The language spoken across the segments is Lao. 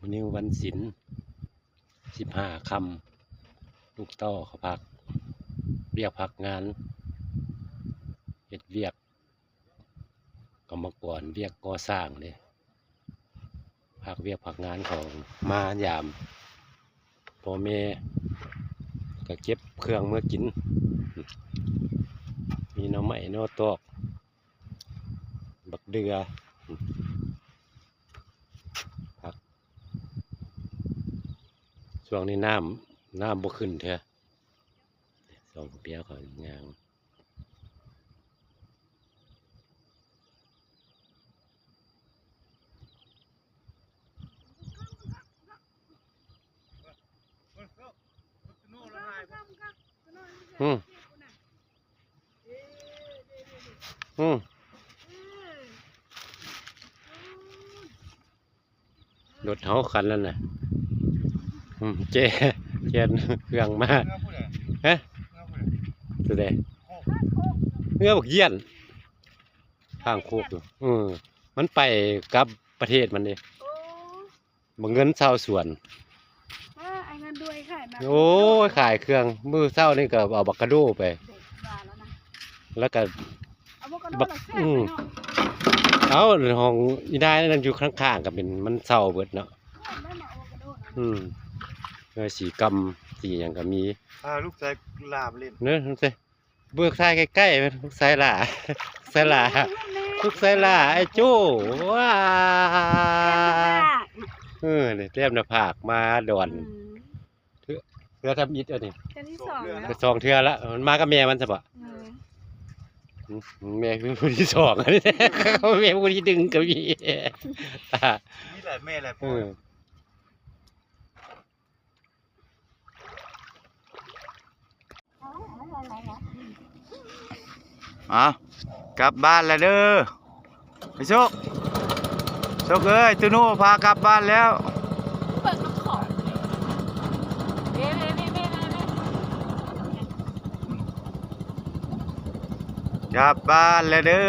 ມື້ນີ້ວັນສິນ ສິບຫ້າຄ່ຳ ລູກເຕົ້າເຂົາພັກວຽກພັກງານ ເຮັດວຽກກຳມະກອນ ວຽກກໍ່ສ້າງເດ້ ພັກວຽກພັກງານເຂົາມາຢາມພໍ່ແມ່ ກະເກັບເຄື່ອງເມືອກິນ ມີໜໍ່ໄມ້ໜໍ່ຕອກ ບັກເດືອ ຜັກ ຊ່ວງນີ້ນ້ຳ ນ້ຳບໍ່ຂຶ້ນເທື່ອ ສອງເພຍເຂົາຍ່າງ ອືມ ອືມ ລົດເຮົາຄັນນັ້ນນະ ອືມ ແຈ ແຈເຄື່ອງມາ ຮະ ເຮືອຜູ້ໃດ ເຮືອຜູ້ໃດ ເຮືອບັກຢ້ຽນ ຂ້າງໂຄກຢູ່ ເອີ ມັນໄປກັບປະເທດມັນເດ້ ໂອ້ ບັກເງິນຊາວສວນ ເອີ ອ້າຍເງິນດ້ວຍຂາຍມາ ໂອ້ຍ ຂາຍເຄື່ອງ ມື້ເຊົ້ານີ້ກໍເອົາບັກກະໂດໄປ ວ່າແລ້ວນະ ແລ້ວກໍ ອາໂວຄາໂດ ບັກ ແລ້ວແຊບ ອືມ ເນາະ ເອົ້າ ຂອງອີ່ນາຍນັ້ນຢູ່ຂ້າງໆ ກໍເປັນ ມັນເຊົ່າເບິດເນາະ ອືມ ເອີ ສີກຳ ສີຫຍັງກໍມີ ພາລູກຊາຍຫຼ້າໄປຫຼິ້ນ ເນາະ ເບິ່ງຖ່າຍໃກ້ໆ ລູກຊາຍຫຼ້າ ລູກຊາຍຫຼ້າ ລູກຊາຍຫຼ້າ ອ້າຍໂຈ້ ວ້າ ເອີ ນີ້ແຕ້ມໜ້າຜາກມາດອນ ອືມ ເທື່ອ ເທື່ອທຳອິດອັນນີ້ ເທື່ອທີສອງແລ້ວ ສອງເທື່ອລະ ມັນມາກັບແມ່ມັນຊະບໍ ເອີ ອືມ ແມ່ຄືຜູ້ທີສອງ ແມ່ຜູ້ທີໜຶ່ງກໍມີ ມີຫຼາຍແມ່ຫຼາຍພໍ່ ເອີ ເອົາ ກັບບ້ານແລ້ວເດີ ໄອ້ໂຊກ ໂຊກເອີຍ ຕູນູພາກັບບ້ານແລ້ວ ເບິ່ງນ້ຳຂອງ ກັບບ້ານແລ້ວເດີ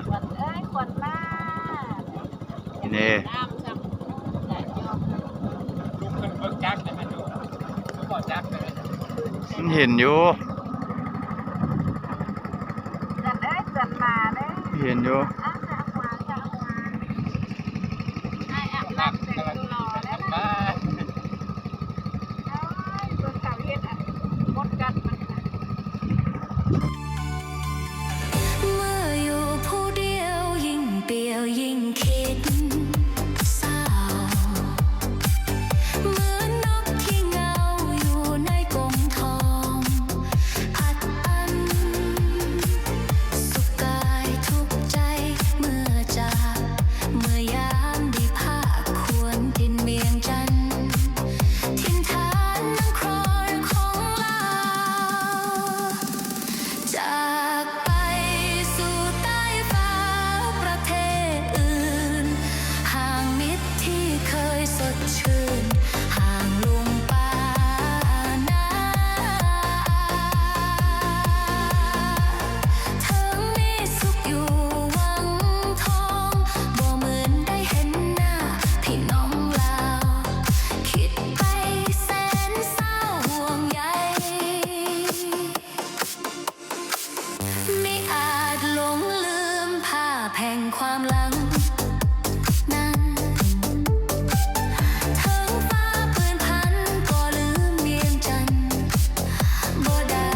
ຂວັນເອີຍ ຂວັນມາ ນີ້ ມັນເຫັນຢູ່ ເຫັນຢູ່ ເມື່ອຢູ່ຜູ້ດຽວຍິ່ງປ່ຽວຍິ່ງຄິດເສົ້າ ເໝືອນນົກທີ່ເຫງົາຢູ່ໃນກົງທອງ ອັດອັ້ນສຸກກາຍທຸກໃຈເມື່ອຈາກ ເມື່ອຍາມໄດ້ພາກຄວນຖິ່ນວຽງຈັນ ຖິ່ນຖານນາງຄອຍຂອງລາວ ຈາກໄປສູ່ໃຕ້ຟ້າປະເທດອື່ນ ຫ່າງມິດທີ່ເຄີຍສົດຊື່ນ ຫ່າງລຸງປ່ານາ ເຖິງມີສຸກຢູ່ວັງທອງ ບໍ່ເໝືອນໄດ້ເຫັນໜ້າພີ່ນ້ອງລາວ ຄິດໄປແສນເສົ້າຫ່ວງໃຍ ມິອາດຫຼົງລືມພາບແຫ່ງຄວາມຫຼັງນັ້ນ ເຖິງຟ້າຜືນພັນກໍລືມວຽງຈັນບໍ່ໄດ້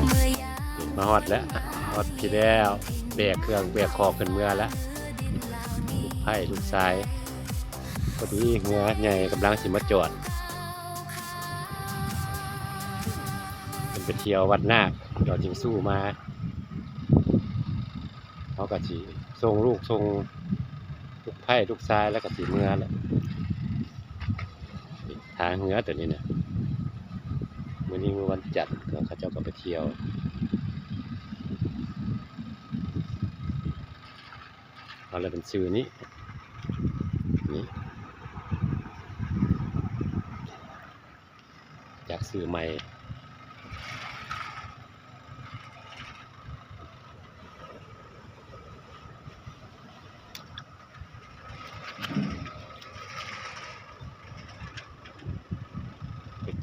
ເມື່ອຍາມ ມາຮອດແລ້ວ ຮອດພີ້ແລ້ວ ແບກເຄື່ອງແບກຂອງຂຶ້ນເມືອແລ້ວ ລູກໃພ້ລູກຊາຍ ພໍດີເຮືອໃຫຍ່ກຳລັງຊິມາຈອດ ເພິ່ນໄປທ່ຽວວັດນາກ ດອນຊິງຊູມາ ເຮົາກໍຊິສົ່ງລູກ ສົ່ງລູກໃພ້ລູກຊາຍ ແລ້ວກໍຊິເມືອແລ້ວ ທ່າເຮືອຕົວນີ້ນະ ມື້ນີ້ມື້ວັນຈັນ ເຂົາເຈົ້າກໍໄປທ່ຽວ ເອົາແລ້ວເປັນຊື່ນີ້ ນີ້ ຈາກຊື່ໃໝ່.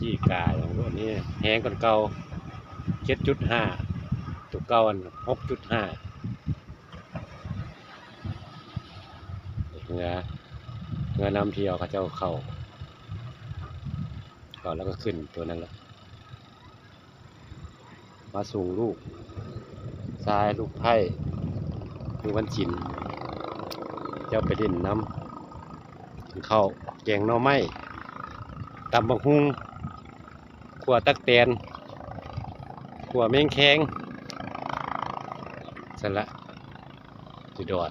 ປີກາຍ ອັນນີ້ແຮງກວ່າເກົ່າ ເຈັດຈຸດຫ້າ ຕົວເກົ່າອັນຫົກຈຸດຫ້າ ເຮືອ ເຮືອນຳທ່ຽວເຂົາເຈົ້າເຂົ້າ ເຂົ້າແລ້ວກໍຂຶ້ນຕົວນັ້ນລະ ມາສົ່ງລູກຊາຍລູກໃພ້ ມື້ວັນສິນ ເຈົ້າໄປຫຼິ້ນນຳ ກິນເຂົ້າ ແກງໜໍ່ໄມ້ ຕຳບັກຫຸ່ງ ຂົ້ວຕັກແຕນ ຂົ້ວແມງແຄງ ຊັ້ນລະ ຢູ່ດອນ.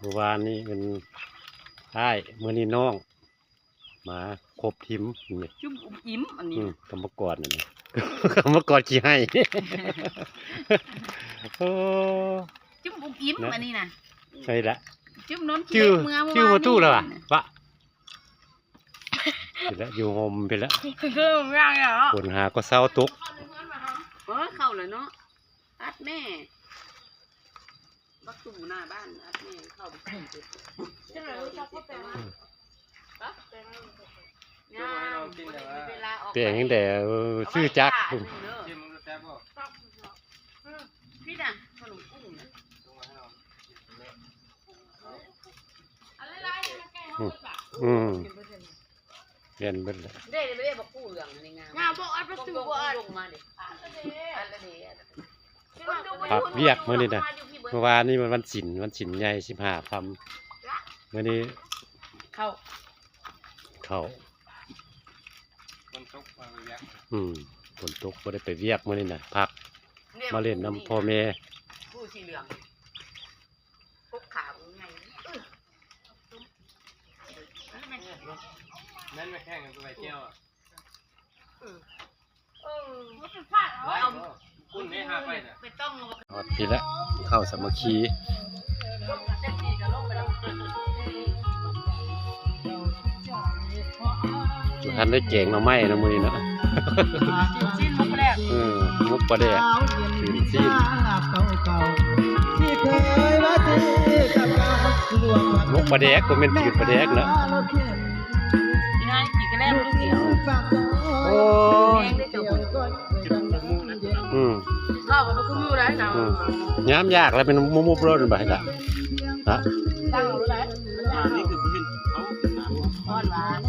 ມື້ວານນີ້ເປັນອ້າຍ ມື້ນີ້ນ້ອງ ມາຄົບທີມນີ້ ຈຸ້ມອຸ້ມອີ່ມອັນນີ້ ອືມ ກຳມະກອນອັນນີ້ ກຳມະກອນຂີ້ໄຫ້ ໂອ້ ຈຸ້ມອຸ້ມອີ່ມ ນະ ອັນນີ້ນະ ໃຊ່ລະ ຈຸ້ມນອນຂີ້ ຈື່ ເມື່ອ ຈື່ບໍ່ ມື້ວານນີ້ ຕູ້ແລ້ວວະ ວະ ພີ້ແຫຼະ ຢູ່ຮົ່ມພີ້ແຫຼະ ຄືຢ່າງເນາະ ຝົນຫາກໍເຊົາຕົກ ເອີ ເຂົ້າແລ້ວເນາະ ອັດແມ່ ປະຕູໜ້າບ້ານ ອັດແມ່ເຂົ້າໄປກິນ ເຈົ້າເຈົ້າກໍໄປ ງາມ ແປງແດ ເອີ ຊື່ຈັກ ເອົາໄວ້ຖ້າອັນໜຶ່ງເດີ ຊີມເບິ່ງແຊບບໍ່? ອືມ ພີ້ນະ ຂະໜົມກຸ້ງນະ ອືມ ອືມ ແມ່ນເບິດແຫຼະ ເດ້ ເດ້ ບັກກູ່ເຫຼືອງອັນນີ້ງາມ ງາມບໍ່? ອັດປະຕູບໍ່? ອັດລົງມາເດ້ ອັດລະເດ້ ພັກວຽກມື້ນີ້ນະ ເມື່ອວານນີ້ມັນວັນສິນ ວັນສິນໃຫຍ່ ສິບຫ້າຄ່ຳ ມື້ນີ້ເຂົ້າ ເຂົ້າ ຝົນຕົກ ອືມ ຝົນຕົກ ບໍ່ໄດ້ໄປວຽກມື້ນີ້ນະ ພັກ ມາຫຼິ້ນນຳພໍ່ແມ່ ຜູ້ສີເຫຼືອງ ກົກຂາໃຫຍ່ ນັ້ນແມ່ແຂ່ງກັນໄປທ່ຽວ ເອີ ເອີ ມັນເປັນພາດເອົາ ເອົາ ຄຸນໄດ້ຫາໄປນະ ໄປຕ້ອງ ຮອດພີ້ແລ້ວ ເຂົ້າສາມັກຄີ ບໍ່ທັນໄດ້ແກງໜໍ່ໄມ້ເນາະ ມື້ນີ້ເນາະ ຊີ້ນໝົກປາແດກ ເອີ ໝົກປາແດກ ຊີ້ນ ຊີ້ນ ໝົກປາແດກ ບໍ່ແມ່ນຈືນປາແດກເນາະ ໂອ້ຍ ອືມ ອືມ ຍາມຢາກແລ້ວເປັນມຸບໆໂລດ ເຫັນບໍ່ ເຫັນລະ ຮະ ນີ້ຄືບໍ່ເຫັນເຂົາ ອ່ອນຫວານ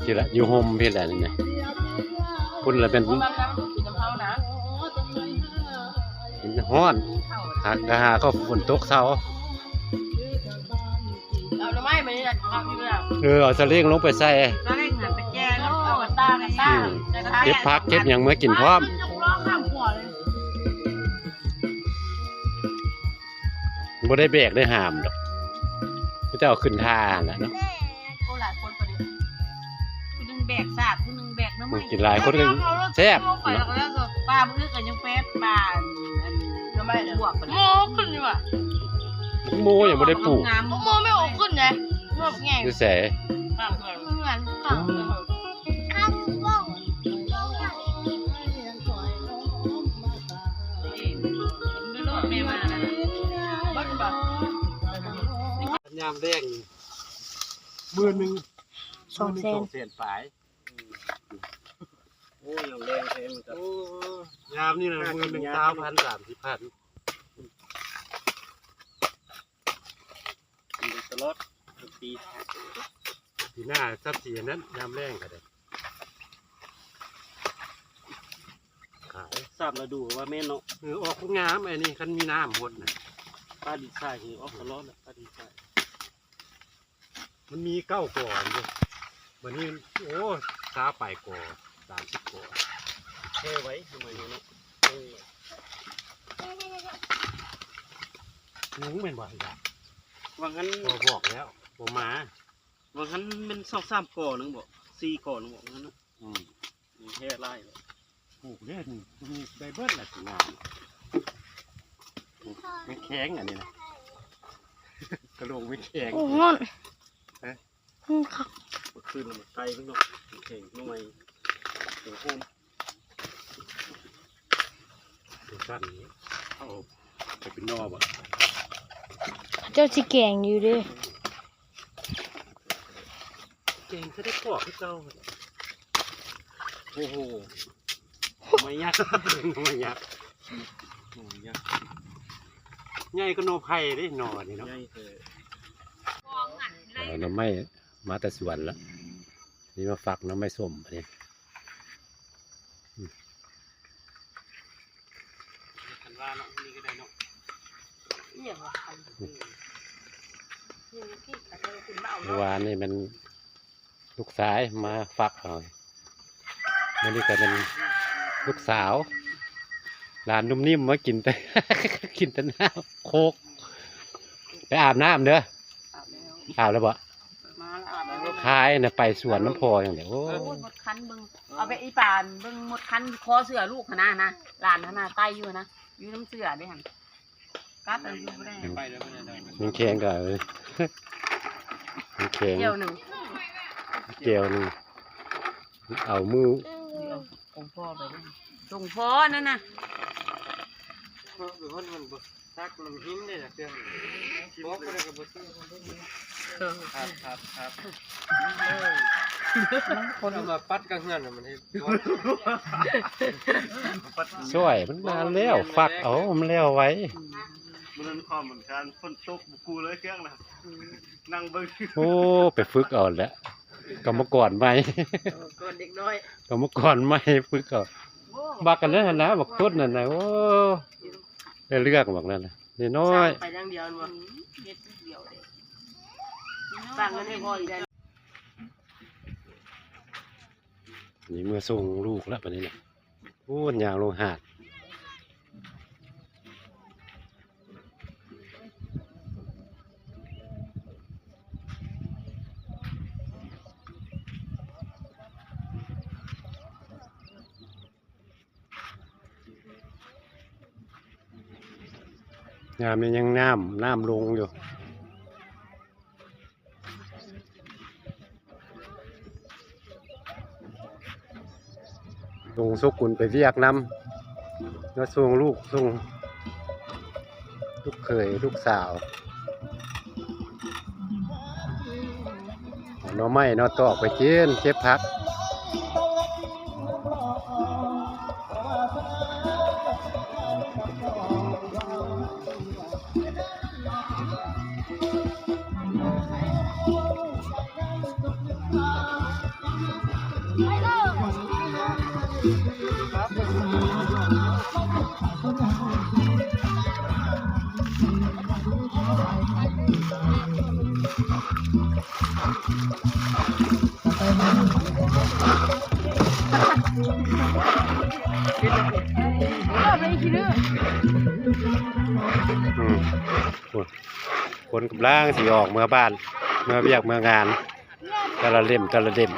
ພີ້ແຫຼະ ຢູ່ຮົ່ມພີ້ແຫຼະນີ້ນະ ພຸ້ນລະແມ່ນ ມັນຮ້ອນ ຫາ ຫາກໍຝົນຕົກເຊົາ ເອົາໜໍ່ໄມ້ມານີ້ນະ ເອົາ ເອີ ເອົາສະເລັງລົງໄປໃສ່ ສະເລັງຫັ້ນໄປແກ່ເນາະ ເອົາຕາ ອືມ ເກັບຜັກເກັບຫຍັງເມືອກິນພ້ອມ ບໍ່ໄດ້ແບກໄດ້ຫາມດອກ ມີແຕ່ເອົາຂຶ້ນທ່າຫັ້ນແຫຼະເນາະ ໂອ້ ຫຼາຍຄົນປານນີ້ ຜູ້ໜຶ່ງແບກສາກ ຜູ້ໜຶ່ງແບກໜໍ່ໄມ້ ກິນຫຼາຍຄົນກໍແຊບເນາະ ປາມື້ກະຍັງແປປາ ອັນ ໜໍ່ໄມ້ ບວກປານນີ້ ໂມຂຶ້ນຢູ່ວ່າ ໂມຍັງບໍ່ໄດ້ປູກ ງາມ ໂມແມ່ນອອກຂຶ້ນໃດ ງອກແງ ຢູ່ໃສ? ເຮືອນ ຂ້າງເຮືອນ ຍາມແລ້ງ ມື້ໜຶ່ງ ສອງແສນ ມື້ໜຶ່ງສອງແສນປາຍ ໂອ້ຍ ຍາມແລ້ງແທ້ມັນກໍ ໂອ້ ຍາມນີ້ນະ ມື້ໜຶ່ງຊາວພັນ ສາມສິບພັນ ກິນໄດ້ຕະຫຼອດທັງປີ ປີໜ້າສັບສີອັນນັ້ນ ຍາມແລ້ງກໍໄດ້ ຂາຍ ສາມລະດູວ່າແມ່ນເນາະ ເອີ ອອກງາມ ອັນນີ້ຄັນມີນ້ຳຫົດນະ ປາດິນຊາຍ ອອກຕະຫຼອດແຫຼະ ປາດິນຊາຍ ມັນມີເກົ້າກໍເດ້ ບັດນີ້ ໂອ້ ຊາວປາຍກໍ ສາມສິບກໍ ແຊ່ໄວ້ ປະມານນີ້ເນາະ ງູແມ່ນບໍ່? ວ່າງຫັ້ນ ບໍ່ ບອກແລ້ວ ບໍ່ມາ ວ່າງຫັ້ນແມ່ນສອງສາມກໍໜຶ່ງບໍ ສີ່ກໍໜຶ່ງບໍ ວ່າງຫັ້ນນະ ອືມ ແຮ່ຫຼາຍ ປູກເດ້ ນີ້ໄດ້ເບິດລະ ຊິງາມ ແມ່ນແຂງອັນນີ້ນະ ກະໂຫຼກແມ່ນແຂງ ໂອ້ ຮ້ອນ ຮະ ອືມ ຄັກ ຄືນມາໄກເນາະ ແຂງໜ້ອຍ ໂອ້ໂຫ ໂອ້ ໂຫມ ສັ້ນນີ້ ເອົາໄປເປັນໜໍ່ບໍ່? ເຂົາເຈົ້າຊິແກງຢູ່ເດ້. ແກງຄືໄດ້ປອກຄືເກົ່າ. ໂອ້ໂຫ ໜໍ່ໄມ້ຍັກ ໜໍ່ໄມ້ຍັກ ໜໍ່ໄມ້ຍັກ ໃຫຍ່ກວ່າໜໍ່ໄຜ່ເດ້ ໜໍ່ນີ້ເນາະ. ໃຫຍ່ແທ້. ເອີ ໜໍ່ໄມ້ມາແຕ່ສວນລະ ນີ້ມາຝັກໜໍ່ໄມ້ສົ້ມ ອັນນີ້ ອືມ ຄັນວ່າເນາະ ນີ້ກໍໄດ້ເນາະ. ອີ່ຫຍັງວະ? ອັນນີ້ ນີ້ທີ່ເຂົາເຈົ້າຂຶ້ນມາເອົາ ເມື່ອວານນີ້ແມ່ນລູກຊາຍມາຝັກເອົາ ມື້ນີ້ກໍແມ່ນລູກສາວ ຫຼານນຸ່ມນິ້ມມາກິນແຕ່ ກິນແຕ່ນ້ຳໂຄກ. ໄປອາບນ້ຳເດີ. ອາບແລ້ວ ອາບແລ້ວບໍ່? ມາແລ້ວ ອາບແລ້ວ. ຄາຍນະ ໄປສວນນຳພໍ່ຈັ່ງໃດ. ໂອ້ ໂອ້ຍ ມົດຄັນເບິ່ງ ເອົາໄປອີປານເບິ່ງ ມົດຄັນຄໍເສື້ອລູກຫັ້ນນະ ນະ ຫຼານຫັ້ນນະ ໄຕ່ຢູ່ຫັ້ນນະ ຢູ່ນຳເສື້ອເດ້ຫັ້ນ ກັດເອົາຢູ່ບໍ່ໄດ້. ມັນແຂງກະ ມັນແຂງ ແກ້ວໜຶ່ງ ແກ້ວໜຶ່ງ ເອົາມື ຂອງພໍ່ໄປເດ້ ສົ່ງພໍ່ນັ້ນນະ. ເພາະຄືຄົນມັນບໍ່ ຕັກນ້ຳຫິນເດ້ນະ ເຄື່ອງ ບໍ່ ບໍ່ໄດ້ກໍບໍ່ຊື້. ເອີ ຄັບ ຄັບ ຄັບ ຄົນເອົາມາປັດກັບເຮືອນນະ ມັນເຮັດ ຊ່ວຍມັນນານແລ້ວ ຟັກເອົາ ມັນແລ້ວໄວ. ມື້ນັ້ນຄວາມໝັ້ນການ ຝົນຕົກບໍ່ກູ້ເລີຍ ເຄື່ອງນະ ອືມ ນັ່ງເບິ່ງ. ໂອ້ ໄປຝຶກເອົາແຫຼະ ກຳມະກອນໃໝ່ ກຳມະກອນເດັກນ້ອຍ ກຳມະກອນໃໝ່ ຝຶກເອົາ. ບັກອັນນັ້ນຫັ້ນນະ ບັກຕົ້ນນັ້ນນະ ໂອ້ ໄດ້ເລື່ອງບັກນັ້ນນະ ນ້ອຍໆ ໄປຢ່າງດຽວແມ່ນບໍ່? ອືມ ເຮັດດຽວເດ້ ສ້າງເງິນໃຫ້ພໍ່ອີກໄດ້. ນີ້ເມືອສົ່ງລູກແລ້ວບັດນີ້ນະ ໂອ້ ຍ່າງລົງຫາດ. ຍາມນີ້ຍັງນ້ຳ ນ້ຳລົງຢູ່ ລຸງໂຊກຸນໄປວຽກນຳ ມາສົ່ງລູກ ສົ່ງລູກເຂີຍ ລູກສາວ ເອົາໜໍ່ໄມ້ໜໍ່ຕອກໄປກິນ ເກັບຜັກ. ອືມ ຄົນກຳລັງຊິອອກເມືອບ້ານ ເມືອວຽກເມືອງານ ແຕ່ລະເຫຼັ້ມ ແຕ່ລະເຫຼັ້ມ.